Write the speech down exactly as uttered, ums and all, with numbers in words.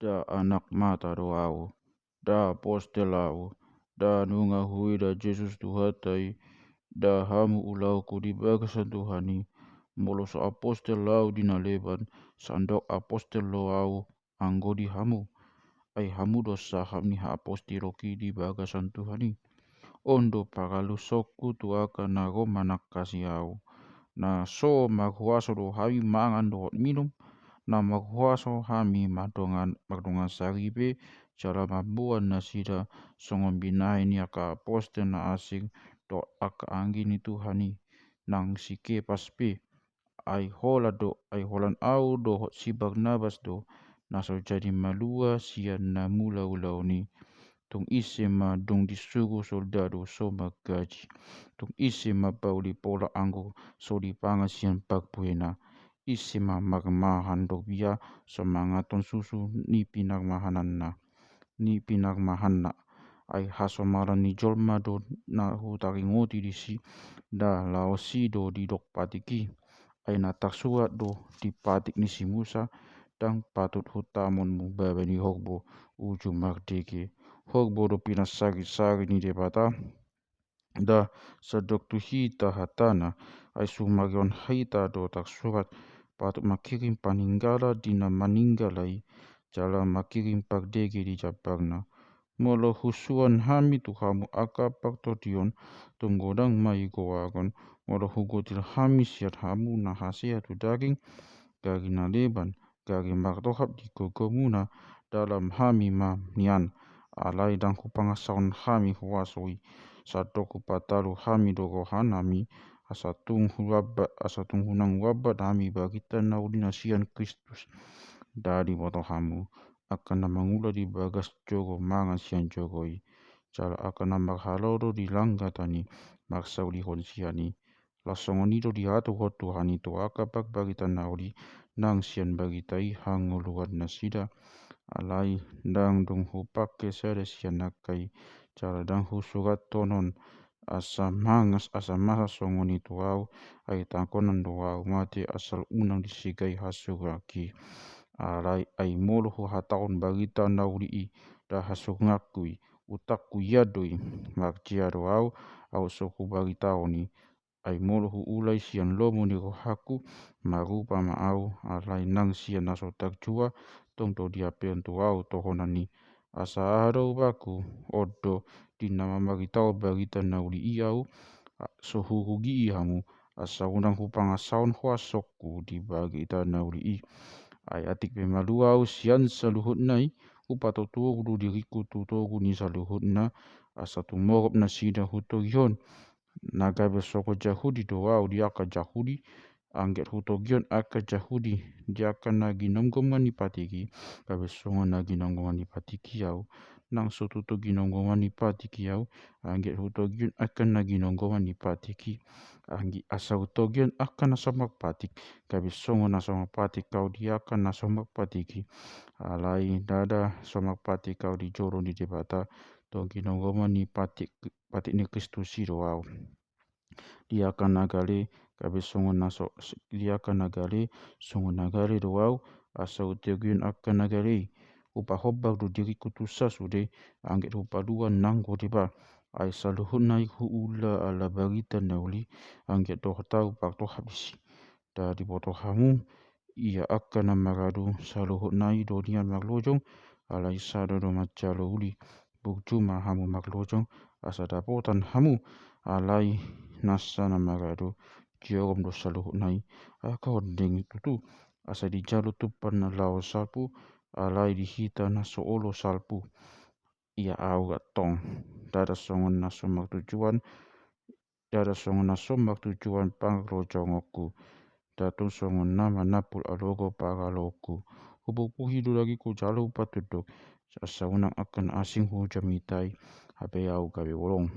Nda anak mata do ahu, nda apostel ahu, nda nunga huida Jesus Tuhanta i, nda hamu ulaonku di bagasan Tuhan i. Molo so apostel ahu di na leban, sandok apostel do ahu anggo di hamu. Ai hamu do sahap ni haapostelonki di bagasan Tuhan i. On do pangalusonku tu angka na ro manangkasi ahu. Na so marhuaso do hami mangan dohot minum, na marhuaso hami mardongan, mardongan saripe, jala mamboan nasida songon binahen ni angka apostel na asing dohot angka anggi ni Tuhan i, nang si Kepas pe. Ai holan do, ai holan ahu dohot si Barnabas do, na so jadi malua sian na mula ulaon i. Tung ise ma dung disuru soldadu so margaji. Tung ise ma pauli pola anggur so dipangan sian parbuena. Ise ma marmahan do bia so mangaton susu ni pinarmahananna, ni pinarmahanna. Ai hasomalan ni jolma do na hutaringoti disi, nda laos i do didok patik i. Ai na tarsurat do di patik ni si Musa, ndang patut hutamonmu baba ni horbo uju mardege. Horbo do pinansarinsarin ni Debata, nda sandok tu hita hatana. Ai sumarion hita do tarsurat, patut mangkirim paninggalan di na maninggal i, jala mangkirim pardege di jambarna. Molo husuan hami tu hamu angka partondion, tung godang ma i goarna. Molo hugotil hami sian hamu na hasea tu daging, gari na leban, gari martohap di gogomuna, dalan hami ma nian. Alai ndang hupangasahon hami huaso i, sandok hupatalu hami do rohanami, asa tung huambat, asa tung unang huambat hami barita na uli na sian Kristus. Nda diboto hamu, angka na mangula di bagas joro mangan sian joro i, jala angka na marhalodo di langgatan i marsaulihon sian i. Laos songon i do diaturhon Tuhan i tu angka parbarita na uli nang sian barita i hangoluan nasida. Alai ndang dung hupangke sada sian angka i, jala ndang husurathon on, asa mangas, asa masa songon i tu ahu. Ai tangkonan do ahu mate asal unang disegai hasurangki. Alai ai molo huhatahon barita na uli i, nda hasurangku i, utangku ia do i. Marjea do ahu, ahu so hubaritahon i. Ai molo huula i sian lomo ni rohangku, marupa ma ahu, alai nang sian na so tarjua, tong do diampehon tu ahu tohonan i. Asa aha do ubaku? On do, di na mamaritahon barita na uli i ahu, a, so hurugi i hamu, asa unang hupangasahon huasongku di barita na uli i. Ai atik pe malua ahu sian saluhutna i, hupatotoru do diringku tu toru ni saluhutna, asa tumorop nasida hutogihon. Na gabe songon Jahudi do ahu di angka Jahudi, anggiat hutogihon angka Jahudi di angka na ginomgoman ni patik i, gabe songon na ginomgoman ni patik i ahu. Nang so tutu ginomgoman ni patik i ahu, anggiat hutogihon angka na ginomgoman ni patik i. Anggi-, asa hutogihon angka na so marpatik, gabe songon na so marpatik ahu di angka na so marpatik i. Alai ndada so marpatik ahu di jolo ni Debata, tong ginomgoman ni patik, patik ni Kristus i do ahu. Di angka na gale, gabe songon na so, di angka na gale, songon na gale do ahu, asa hutogihon angka na gale i. Hupahombar do diringku tu sasude, anggiat hupaluan nanggo deba. Ai saluhutna i huula ala barita na uli, anggiat dohot ahu partohap disi. Nda diboto hamu, ia angka na maradu, saluhutna i do nian marlojong, alai sada do manjalo uli. Burju ma hamu marlojong, asa dapotan hamu, alai nasa na maradu, jiorom do saluhutna i. Angka ondeng tutu, asa dijalo tumpak na laho salpu, alai di hita na so olo salpu. Ia ahu antong, ndada songon na so martujuan, ndada songon na so martujuan parlojongonku, nda tung songon na manampul alogo paraloonku. Hupungpunghi do dagingku jala hupatunduk, asa unang angka na asing hujamitai, hape ahu gabe bolong.